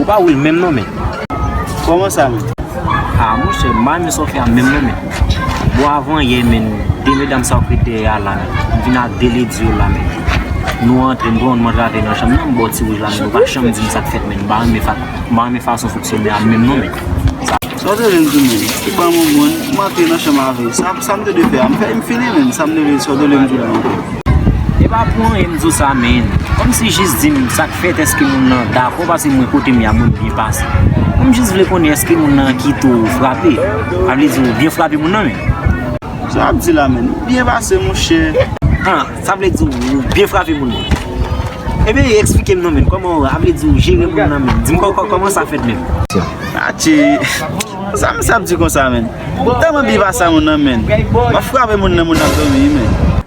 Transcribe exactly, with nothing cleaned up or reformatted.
Pa ou l menm non, men. Kòman sa, men? Ah, monchè, m pa renmen sa w fè a menm non, men. Bon, avan yè, men, de medam sa yo k ret dèyè a la, men. M vin ak de ledi yo la, men. Nou antre, m pran youn, m antre avè l nan chanm nan, m ba w ti wouj la, men. Ou pa janm di m sa k fèt, men. M pa renmen fa-, m pa renmen fason w fonksyone a menm non, men. Sa w te vle m di w, men? Ou ban m yon moun, m antre nan chanm avè l. Sa, sa m te dwe fè a, m fè, m fini, men. Sa m te vle, sa w te vle m di w la ankò? E pa pou anyen m di w sa, men. Kòmsi jis di m sa k fèt, èske moun nan dakò, paske mwen kote m ye a, mwen byen pase. Mwen m jis vle konnen èske moun nan kite w frape. Sa vle di w byen frape moun nan, men. Sa w ap di la, men? Byen pase, monchè. Ah, sa vle di w byen frape moun nan. Ebyen, eksplike m non, men. Kòman w, sa vle di w jere moun nan, men. Di m kò-, kò-, kòman sa fèt, men. Atye. Sa misye ap di konsa, men? M tèlman byen pase a moun nan, men. M ap frape moun nan, moun nan ap dòmi, men.